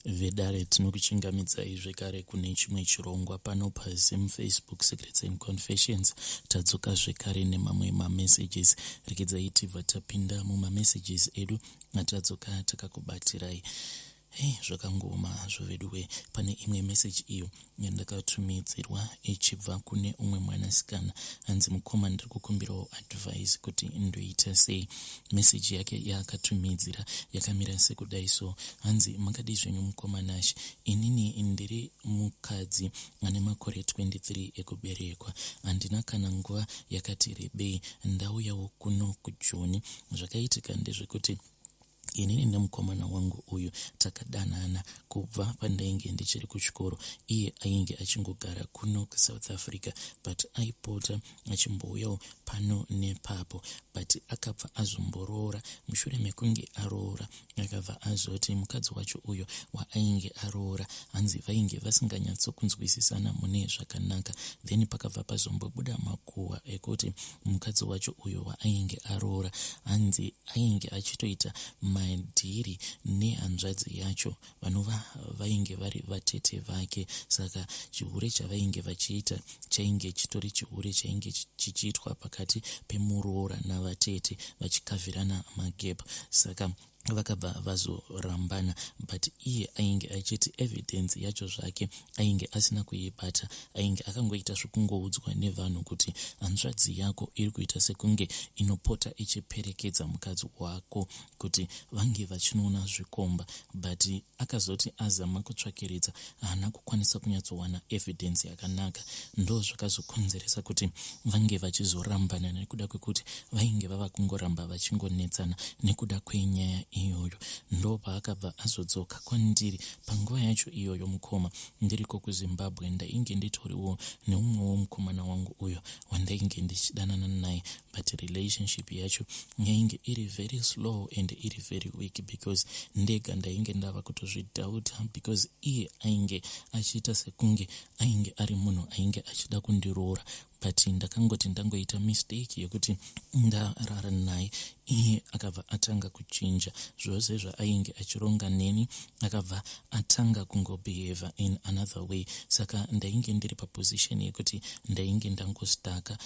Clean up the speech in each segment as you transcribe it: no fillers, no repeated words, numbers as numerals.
Vedare, tinokuchingamidzai zvekare kune chimwe chirongwa pano paZim Facebook Secrets and Confessions. Tadzoka zvekare nemamwe mamessages. Regedzai tibva tapinda mumamessages edu atadzoka takakubatirai. Hei, zvakangooma hazvo veduwe. Pane imwe message iyo yandakatumidzirwa ichibva kune umwe mwanasikana. Hanzi, "Mukoma, ndiri kukumbirawo advice kuti ndoita sei." Meseji yake yaakatumidzira yakamira sekudai so. Hanzi, "Makadii zvenyu mukoma Nash? Inini ndiri mukadzi ane makore 23 ekuberekwa. Handina kana nguva yakati rebei ndauyawo kuno kuJoni. Zvakaitika ndezvekuti inini nemukomana wangu uyu takadanana kubva pandainge ndichiri kuchikoro. Iye ainge achingogara kuno kuSouth Africa, but aipota achimbouyawo pano nepapo. But akabva azomboroora. Mushure mekunge aroora, akabva azoti mukadzi wacho uyo waainge aroora, hanzi vainge vasinganyatsokunzwisisana mune zvakanaka. Then pakabva pazombobuda makuhwa ekuti mukadzi wacho uyo waainge aroora, hanzi ainge achitoita madhiri nehanzvadzi yacho, vanova vainge vari vatete vake. Saka chihure chavainge vachiita chainge chitori chihure chainge chichiitwa pakati pemuroora navatete, vachikavhirana magap. Saka vakabva vazorambana, but iye ainge achiti evidence yacho zvake ainge asina kuibata. Ainge akangoita zvekungoudzwa nevanhu kuti hanzvadzi yako iri kuita sekunge inopota ichiperekedza mukadzi wako kuti vange vachinoona zvikomba. But akazoti azama kutsvakiridza, haana kukwanisa kunyatsowana evidence yakanaka. Ndo zvakazokonzeresa kuti vange vachizorambana, nekuda kwekuti vainge vava kungoramba vachingonetsana nekuda kwenyaya iyoyo. Ndo paakabva azodzoka kwandiri. Panguva yacho iyoyo, mukoma, ndiriko kuZimbabwe, ndainge nditoriwo neumwewo mukomana wangu uyo wandainge ndichidanana naye, but relationship yacho yainge iri very slow and iri very weak, because ndega ndainge ndava kutozvidhauta, because iye ainge achiita sekunge ainge ari munhu ainge achida kundiroora. But ndakangoti ndangoita mistake yekuti ndarara naye, iye akabva atanga kuchinja zvose zvaainge achironga neni. Akabva atanga kungobehava in another way. Saka ndainge ndiri paposition yekuti ndainge ndangostaka.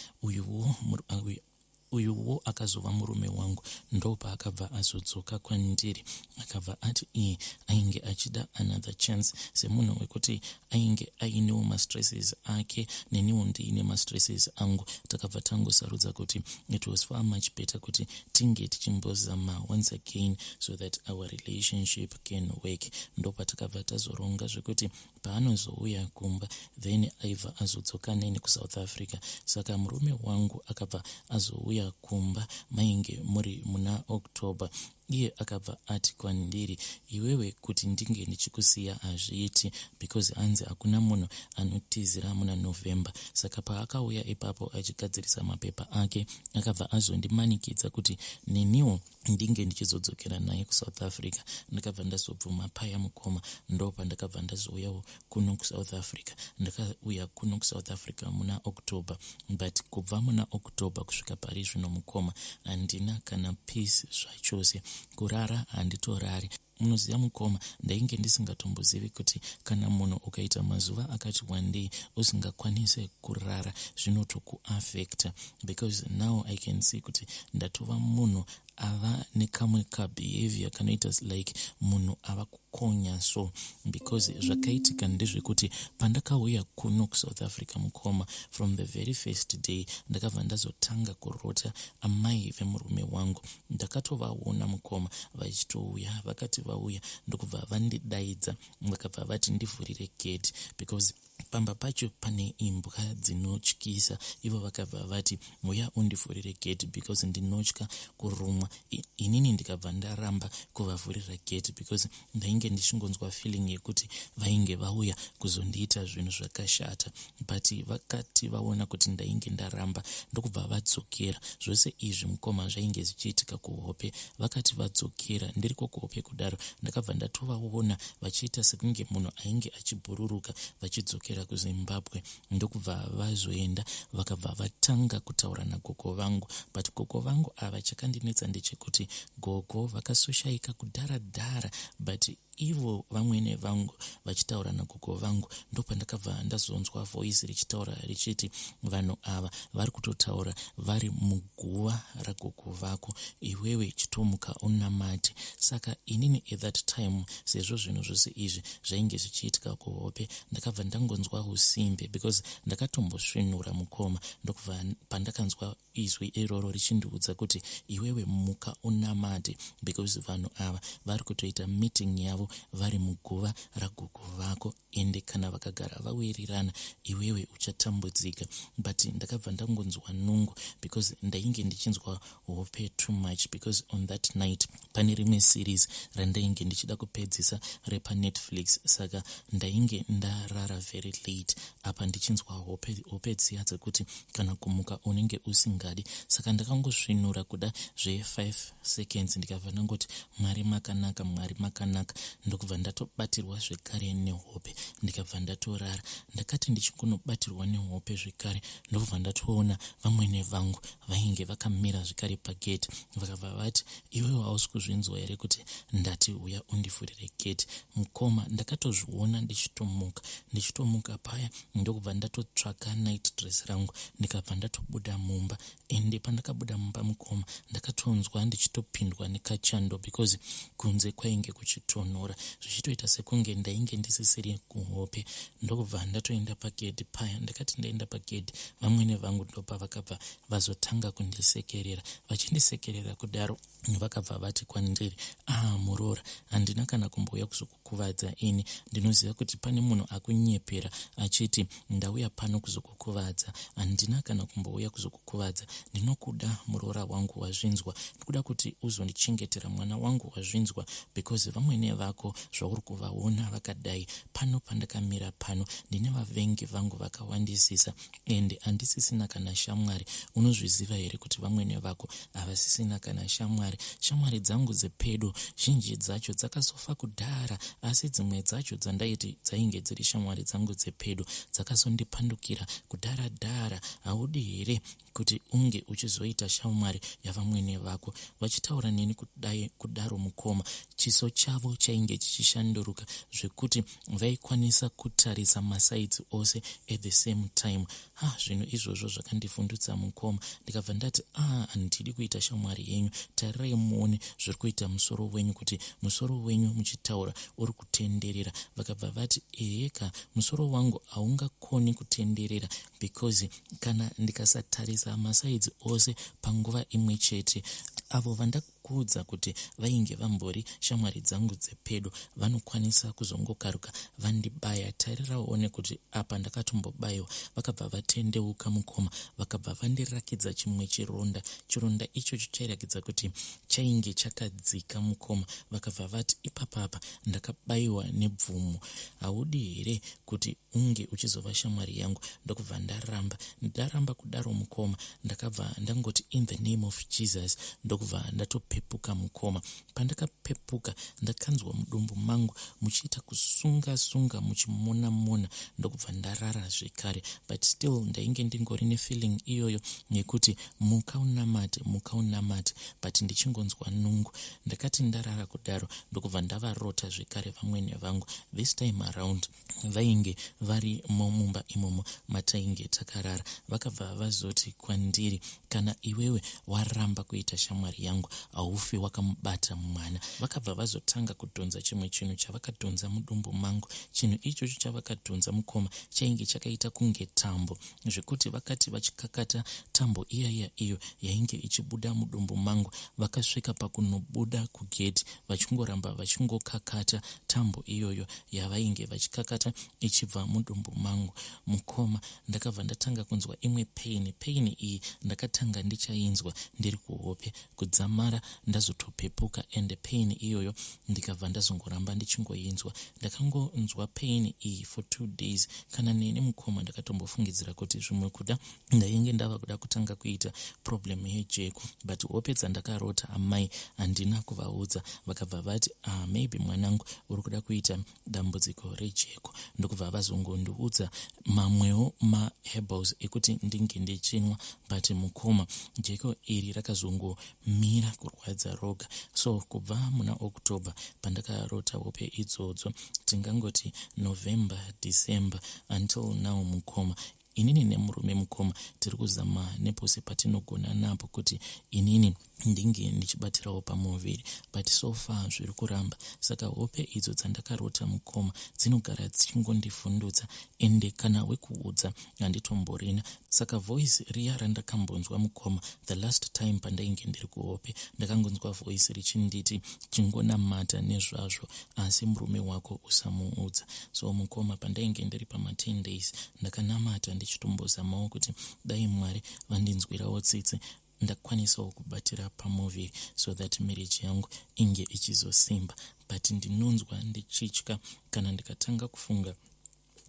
Uyuwo akazova murume wangu. Ndo paakabva azodzoka kwandiri. Akabva ati iye ainge achida another chance, semunhu wekuti ainge ainewo mastresses ake, neniwo ndiine mastresses angu. Takabva tangosarudza kuti it was far much better kuti tinge tichimbozama once again so that our relationship can work. Ndo patakabva tazoronga zvekuti paanozouya kumba, then aibva azodzoka neni kuSouth Africa. Saka murume wangu akabva azouya kumba mainge muri muna October. Iye akabva ati kwandiri, "Iwewe, kuti ndinge ndichikusiya hazviiti," because hanzi hakuna munhu anotizira muna November. Saka paakauya ipapo achigadzirisa mapepa ake, akabva azondimanikidza kuti neniwo ndinge ndichizodzokera naye kuSouth Africa. Ndakabva ndazobvuma paya, mukoma. Ndo pandakabva ndazouyawo kuno kuSouth Africa. Ndakauya kuno kuSouth Africa muna October, but kubva muna October kusvika pari zvino, mukoma, handina kana peace zvachose. Kurara handitorari. Munoziva mukoma, ndainge ndisingatombozivi kuti kana munhu ukaita mazuva akati wandei usingakwanisi kurara, zvinotokuafecta, because now I can see kuti ndatova munhu ava nekamwe kabehavior kanoita like munhu ava kukonya so, because zvakaitika ndezvekuti pandakauya kuno kuSouth Africa, mukoma, from the very first day ndakabva ndazotanga kurota amai vemurume wangu. Ndakatovaona, mukoma, vachitouya. Vakati vauya, ndokubva vandidaidza. Vakabva vati ndivhurire gate, because pamba pacho pane imbwa dzinotyisa. Ivo vakabva vati, "Uya undivhurire gate because ndinotya kurumwa." Inini ndikabva ndaramba kuvavhurira gate, because ndainge ndichingonzwa feeling yekuti vainge vauya kuzondiita zvinhu zvakashata. But vakati vaona kuti ndainge ndaramba, ndokubva vadzokera. Zvose izvi, mukoma, zvainge zvichiitika kuhope. Vakati vadzokera, ndiriko kuhope kudaro, ndakabva ndatovaona vachiita sekunge munhu ainge achibhururuka, vachidzokera kuZimbabwe. Ndokubva vazoenda, vakabva vatanga kutaura nagogo vangu. But gogo vangu ava, chakandinetsa ndechekuti gogo vakasoshayika kudhara dhara, but Ivo vamwene vangu vachitaura nagogo vangu, ndopandakabva ndazonzwa voice richitaura richiti, "Vanhu ava vari kutotaura vari muguva ragogo vako. Iwewe chitomuka unamate." Saka inini at that time, sezvo zvinhu zvose izvi zvainge zvichiitika kuhope, ndakabva ndangonzwa usimbe because ndakatombosvinura, mukoma. Ndokubva pandakanzwa izwi iroro richindiudza kuti, "Iwewe muka unamate, because vanhu ava vari kutoita meeting yavo vari muguva ragogo vako, ende kana vakagara vawirirana, iwewe uchatambudzika." But ndakabva ndangonzwa nungo because ndainge ndichinzwa hope too much, because on that night pane rimwe series randainge ndichida kupedzisa repaNetflix. Saka ndainge ndarara very late, apa ndichinzwa hope, hope dziya dzekuti kana kumuka unenge usingadi. Saka ndakangosvinura kuda zve5 seconds, ndikabva ndangoti, "Mwari makanaka, Mwari makanaka." Ndokubva ndatobatirwa zvekare nehope, ndikabva ndatorara. Ndakati ndichingonobatirwa nehope zvekare, ndokubva ndatoona vamwene vangu vainge vakamira zvekare pagate. Vakabva vati, "Iwewe hausi kuzvinzwa here kuti ndati uya undivhurire gate?" Mukoma, ndakatozviona ndichitomuka. Ndichitomuka paya, ndokubva ndatotsvaka night dress rangu, ndikabva ndatobuda mumba. Ende pandakabuda mumba, mukoma, ndakatonzwa ndichitopindwa nekachando because kunze kwainge kuchitonhora, zvichitoita sekunge ndainge ndisisiri kuhope. Ndokubva ndatoenda pagedhi paya. Ndakati ndaenda pagedhi, vamwene vangu ndopa vakabva vazotanga kundisekerera. Vachindisekerera kudaro, vakabva vati kwandiri, "Ah, muroora, handina kana kumbouya kuzokukuvadza ini. Ndinoziva kuti pane munhu akunyepera achiti ndauya pano kuzokukuvadza. Handina kana kumbouya kuzokukuvadza. Ndinokuda, muroora wangu, wazvinzwa? Ndikuda kuti uzondichengetera mwana wangu, wazvinzwa? Because vamwene vako zvauri kuvaona vakadai pano pandakamira pano, ndine vavengi vangu vakawandisisa, ende handisisina kana shamwari. Unozviziva here kuti vamwene vako havasisina kana shamwari? Shamwari dzangu dzepedo zhinji dzacho dzakazofa kudhara, asi dzimwe dzacho dzandaiti dzainge dziri shamwari dzangu dzepedo dzakazondipandukira kudhara dhara. Haudi here kuti unge uchizoita shamwari yavamwene vako?" Vachitaura neni kudai kudaro, mukoma, chiso chavo chainge chichishanduruka zvekuti vaikwanisa kutarisa masides ose at the same time. Ha, zvinhu izvozvo zvakandivhundutsa, mukoma. Ndikabva ndati, "A, ah, handidi kuita shamwari yenyu. Tarirai muone zviri kuita musoro wenyu, kuti musoro wenyu muchitaura uri kutenderera." Vakabva vati, "Eheka, musoro wangu haungakoni kutenderera because kana ndikasatarisa masides ose panguva imwe chete, avo vandakuudza kuti vainge vambori shamwari dzangu dzepedo vanokwanisa kuzongokaruka vandibaya. Tariraone kuti apa ndakatombobayiwa." Vakabva vatendeuka, mukoma, vakabva vandirakidza chimwe chironda. Chironda ichocho chairakidza kuti chainge chakadzika, mukoma. Vakabva vati, "Ipapapa ndakabayiwa nebvumo. Haudi here kuti unge uchizova shamwari yangu?" Ndokubva ndaramba. Ndaramba kudaro, mukoma, ndakabva ndangoti, "In the name of Jesus." Ndokubva ndatopepuka, mukoma. Pandakapepuka, ndakanzwa mudumbu mangu muchiita kusunga sunga, muchimona mona. Ndokubva ndarara zvekare, but still ndainge ndingori nefeeling iyoyo yekuti muka unamate, muka unamate, but ndichingonzwa nungu. Ndakati ndarara kudaro, ndokubva ndavarota zvekare vamwene vangu. This time around vainge varimo mumba imomo matainge takarara. Vakabva vazoti kwandiri, "Kana iwewe waramba kuita shamwari yangu, haufi wakamubata mwana." Vakabva vazotanga kudhonza chimwe chinhu chavakadhonza mudumbu mangu. Chinhu ichocho chavakadhonza, mukoma, chainge chakaita kunge tambo, zvekuti vakati vachikakata tambo iyaiya, iyo yainge ichibuda mudumbu mangu, vakasvika pakunobuda kugedhi, vachingoramba vachingokakata tambo iyoyo yavainge vachikakata ichibva mudumbu mangu. Mukoma, ndakabva ndatanga kunzwa imwe pain. Pain iyi ndakatanga ndichainzwa ndiri kuhope, kudzamara ndazotopepuka, and pain iyoyo ndikabva ndazongoramba ndichingoinzwa. Ndakangonzwa pain iyi for 2 days. Kana neni, mukoma, ndakatombofungidzira kuti zvimwe kuda ndainge ndava kuda kutanga kuita problem yejeko, but hope dzandakarota amai handina kuvaudza. Vakabva vati, "Ah, maybe mwanangu uri kuda kuita dambudziko rejeko." Ndokubva vazongondiudza mamwewo maherbals ekuti ndinge ndichinwa, but mukoma mukoma, jeko iri rakazongomira kurwadza roga. So kubva muna October pandakarota hope idzodzo, tingangoti November, December until now mukoma, inini nemurume mukoma tiri kuzama nepose patinogona napo kuti inini ndinge ndichibatirawo pamuviri, but so far zviri kuramba. Saka hope idzo dzandakarota mukoma dzinogara dzichingondivhundutsa, ende kana wekuudza handitomborina. Saka voice riya randakambonzwa mukoma, the last time pandainge ndiri kuhope, ndakangonzwa voice richinditi, "Chingonamata nezvazvo, asi murume wako usamuudza." So mukoma, pandainge ndiri pama10 days, ndakanamata ndichitombozamawo kuti dai Mwari vandinzwirawo tsitsi, ndakwanisawo kubatira pamuviri so that marriage yangu inge ichizosimba. But ndinonzwa ndichitya kana ndikatanga kufunga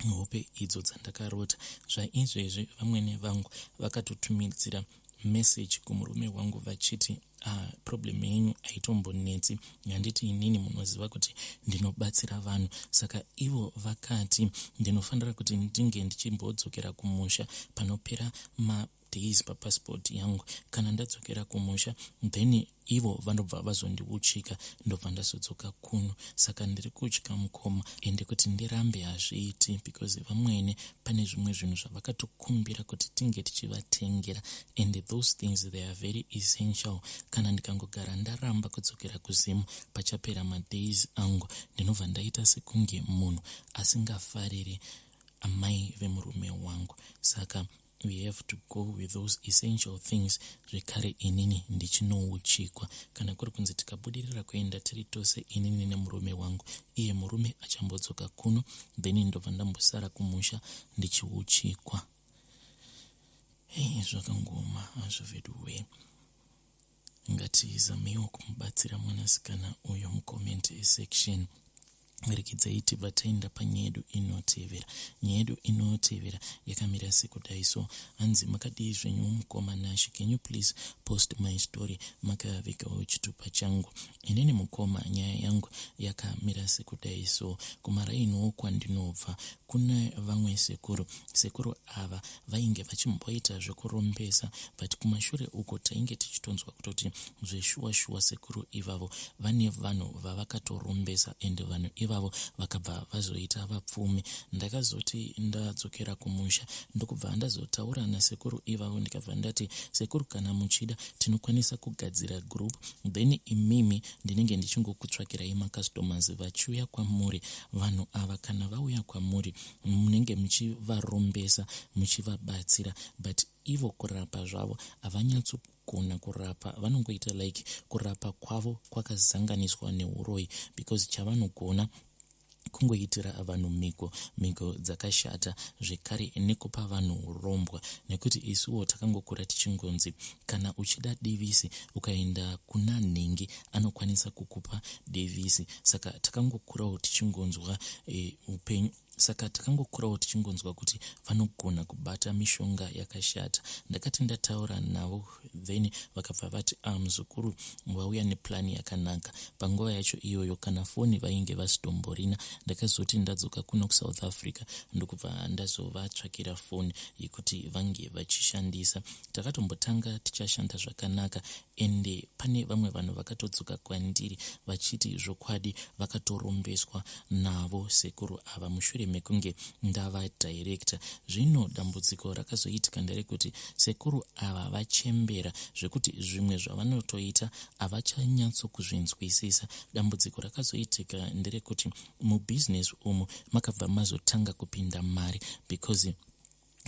hope idzo dzandakarota. Zvaizvezvi vamwene vangu vakatotumidzira message kumurume wangu vachiti, "Problem yenyu haitombonetsi, handiti inini munoziva kuti ndinobatsira vanhu?" Saka ivo vakati ndinofanira kuti ndinge ndichimbodzokera kumusha panopera madays papassport yangu. Kana ndadzokera kumusha, then ivo vanobva vazondiuchika, ndobva ndazodzoka kuno. Saka ndiri kutya mukoma, ende kuti ndirambe hazviiti because vamwene pane zvimwe zvinhu zvavakatokumbira kuti tinge tichivatengera, and those things, they are very essential. Kana ndikangogara ndaramba kudzokera kuZimu pachapera madays angu, ndinobva ndaita sekunge munhu asingafariri amai vemurume wangu. Saka we have to go with those essential things. Zvekare inini ndichinouchikwa, kana kuri kunzi tikabudirira kuenda tiri tose, inini nemurume wangu, iye murume achambodzoka kuno, then ndobva ndambosara kumusha ndichiuchikwa. Hei, zvakangoma hazvo veduwe. Ngatizameiwo kumubatsira mwanasikana uyo mucomment section. Rekidzai tibva taenda panyaya yedu inotevera. Nyaya yedu inotevera yakamira sekudai so. Hanzi, "Makadii zvenyu mukoma Nashi? Can you please post my story makavigawo chitupa changu? Inini mukoma, nyaya yangu yakamira sekudai so. Kumarainiwo kwandinobva kune vamwe sekuru. Sekuru ava vainge vachimboita zvekurombesa, but kumashure uko tainge tichitonzwa kutoti zveshuwa shuwa sekuru ivavo vane vanhu vavakatorombesa, ende vanhu ivavo vakabva vazoita vapfumi. Ndakazoti ndadzokera kumusha, ndokubva ndazotaura nasekuru ivavo, ndikabva ndati, 'Sekuru, kana muchida tinokwanisa kugadzira group, then imimi ndinenge ndichingokutsvakirai macustomers vachiuya kwamuri. Vanhu ava kana vauya kwamuri, munenge muchivarombesa, muchivabatsira, but ivo kurapa zvavo havanyatsogona kurapa. Vanongoita like kurapa kwavo kwakazanganiswa neuroyi, because chavanogona kungoitira vanhu mhiko, mhiko dzakashata, zvekare nekupa vanhu urombwa. Nekuti isuwo takangokura tichingonzi kana uchida divisi, ukaenda kuna nhingi anokwanisa kukupa divisi. Saka takangokurawo tichingonzwa upenyu, saka takangokurawo tichingonzwa kuti vanogona kubata mishonga yakashata. Ndakati ndataura navo, then vakabva vati, 'Ah, muzukuru, wauya neplan yakanaka.' Panguva yacho iyoyo kana foni vainge vasitomborina. Ndakazoti ndadzoka kuno kuSouth Africa, ndokubva ndazovatsvakira foni yekuti vange vachishandisa. Takatombotanga tichashanda zvakanaka, ende pane vamwe vanhu vakatodzoka kwandiri vachiti zvokwadi vakatorombeswa navo sekuru ava mushure mekunge ndavadirecta. Zvino dambudziko rakazoitika nderekuti sekuru ava vachembera zvekuti zvimwe zvavanotoita havachanyatsokuzvinzwisisa. Dambudziko rakazoitika nderekuti mubhizinesi umu makabva mazotanga kupinda mari, because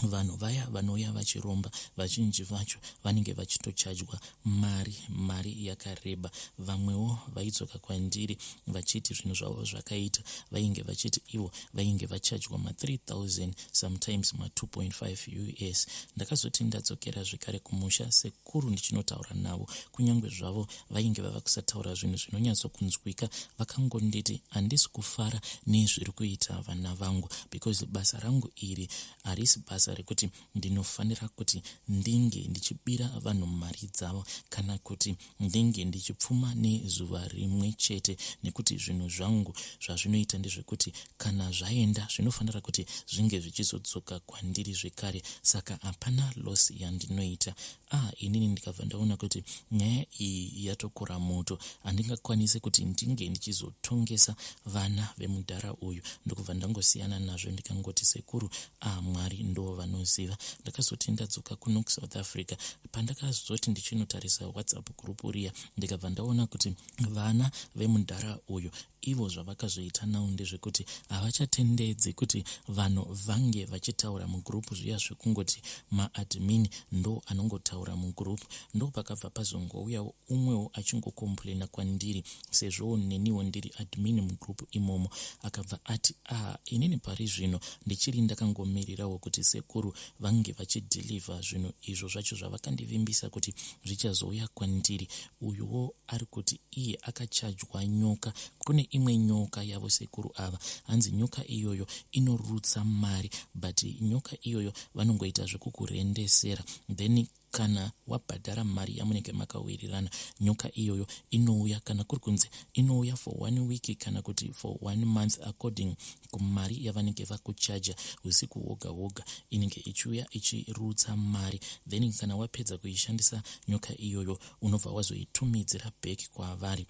vanhu vaya vanouya vachiromba, vazhinji vacho vanenge vachitochajwa mari, mari yakareba. Vamwewo vaidzoka kwandiri vachiti zvinhu zvavo zvakaita, vainge vachiti ivo vainge vachajwa ma3000, sometimes ma2.5 US. Ndakazoti ndadzokera zvekare kumusha, sekuru ndichinotaura navo, kunyange zvavo vainge vava kusataura zvinhu zvinonyatsokunzwika, vakangonditi, 'Handisi kufara nezviri kuita vana vangu, because basa rangu iri harisi basa.' basa rekuti ndinofanira kuti ndinge ndichibira vanhu mari dzavo kana kuti ndinge ndichipfuma nezuva rimwe chete, nekuti zvinhu zvangu zvazvinoita ndezvekuti kana zvaenda zvinofanira kuti zvinge zvichizodzoka kwandiri zvekare, saka hapana loss yandinoita. Ah, inini ndikabva ndaona kuti nyaya iyi yatokora moto, handingakwanise kuti ndinge ndichizotongesa vana vemudhara uyu. Ndokubva ndangosiyana nazvo ndikangoti sekuru, ah, Mwari ndo vanoziva. Ndakazoti ndadzoka kuno kuSouth Africa, pandakazoti ndichinotarisa WhatsApp group riya, ndikabva ndaona kuti vana vemudhara uyu ivo zvavakazoita nawo ndezvekuti havachatendedzi kuti vanhu vange vachitaura mugroup zviya zvekungoti maadmin ndo anongotaura mugroup. Ndo pakabva pazongouyawo umwewo achingocomplaina kwandiri, sezvowo neniwo ndiri admin mugroup imomo. Akabva ati, a inini pari zvino ndichiri ndakangomirirawo kuti sekuru vange vachideliver zvinhu izvo zvacho zvavakandivimbisa kuti zvichazouya kwandiri. Uyuwo ari kuti iye akachajwa nyoka, kune imwe nyoka yavo sekuru ava, hanzi nyoka iyoyo inorutsa mari, but nyoka iyoyo vanongoita zvekukurendesera, then kana wabhadhara mari yamunenge makawirirana, nyoka iyoyo inouya, kana kuri kunzi inouya for one week kana kuti for one month, according kumari yavanenge vakuchaja. Usiku hwoga hwoga inenge ichiuya ichirutsa mari, then kana wapedza kuishandisa nyoka iyoyo, unobva wazoitumidzira back kwavari.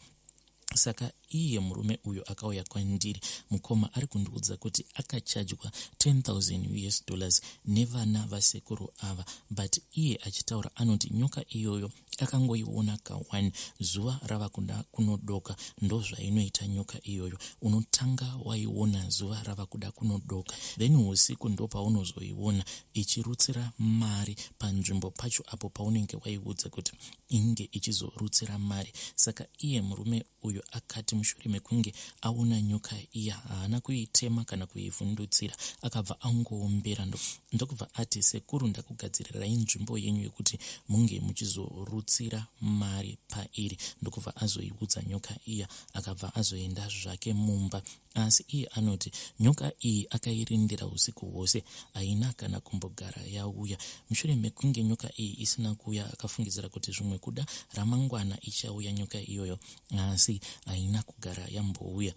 Saka iye murume uyu akauya kwandiri, mukoma, ari kundiudza kuti akachajwa 10,000 US dollars nevana vasekuru ava, but iye achitaura anoti nyoka iyoyo akangoiona ka1 zuva rava kuda kunodoka. Ndo zvainoita nyoka iyoyo, unotanga waiona zuva rava kuda kunodoka, then usiku ndo paunozoiona ichirutsira mari panzvimbo pacho apo paunenge waiudza kuti inge ichizorutsira mari. Saka iye murume uyu akati mushure mekunge aona nyoka iya, haana kuitema kana kuivhundutsira, akabva angoombera, ndokubva ati, "Sekuru, ndakugadzirirai nzvimbo yenyu yekuti munge muchizorutsira mari pairi." Ndokubva azoiudza nyoka iya, akabva azoenda zvake mumba. Asi iye anoti nyoka iyi akairindira usiku hwose, haina kana kumbogara yauya. Mushure mekunge nyoka iyi isina kuuya, akafungidzira kuti zvimwe kuda ramangwana ichauya nyoka iyoyo, asi haina kugara yambouya.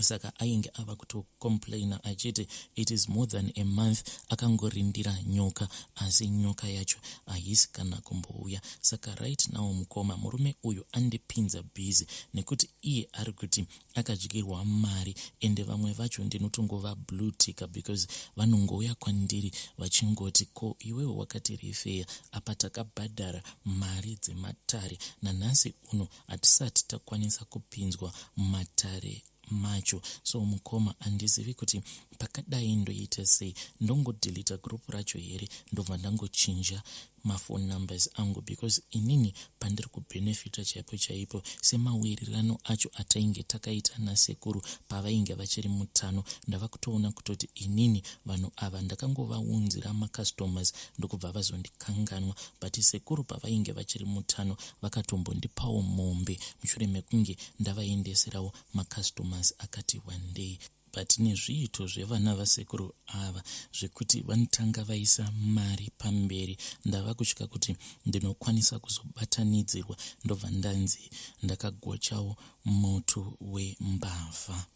Saka ainge ava kutocomplaina achiti it is more than a month akangorindira nyoka, asi nyoka yacho haisi kana kumbouya. Saka right now, mukoma, murume uyu andipinza busy, nekuti iye ari kuti akadyirwa mari, ende vamwe vacho ndinotongova blue ticker because vanongouya kwandiri vachingoti, "Ko iwewe wakati refer, apa takabhadhara mari dzematare, nanhasi uno hatisati takwanisa kupinzwa mumatare macho." So mukoma, handizivi kuti pakadai ndoita sei. Ndongodeleta group racho here, ndobva ndangochinja maphone numbers angu? Because inini pandiri kubenefita chaipo chaipo, semawirirano acho atainge takaita nasekuru pavainge vachiri mutano, ndava kutoona kutoti inini vanhu ava ndakangovaunzira macustomers, ndokubva vazondikanganwa. But sekuru pavainge vachiri mutano vakatombondipawo mombe mushure mekunge ndavaendeserawo macustomers akati wandei. But nezviito zvevana vasekuru ava zvekuti vanotanga vaisa mari pamberi, ndava kutya kuti ndinokwanisa kuzobatanidzirwa, ndobva ndanzi ndakagochawo moto wembavha.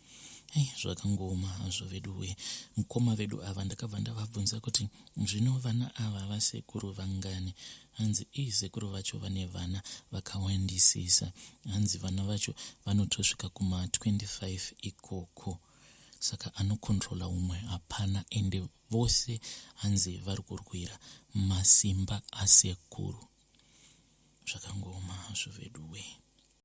Ei, zvakangooma hazvo vedu we. Mukoma vedu ava ndakabva ndavabvunza kuti zvino vana ava vasekuru vangani. Hanzi ii, sekuru vacho vane vana vakawandisisa, hanzi vana vacho vanotosvika kuma25 ikoko. Saka anocontrola umwe hapana, ende vose hanzi vari kurwira masimba asekuru. Zvakangooma hazvo vedu we.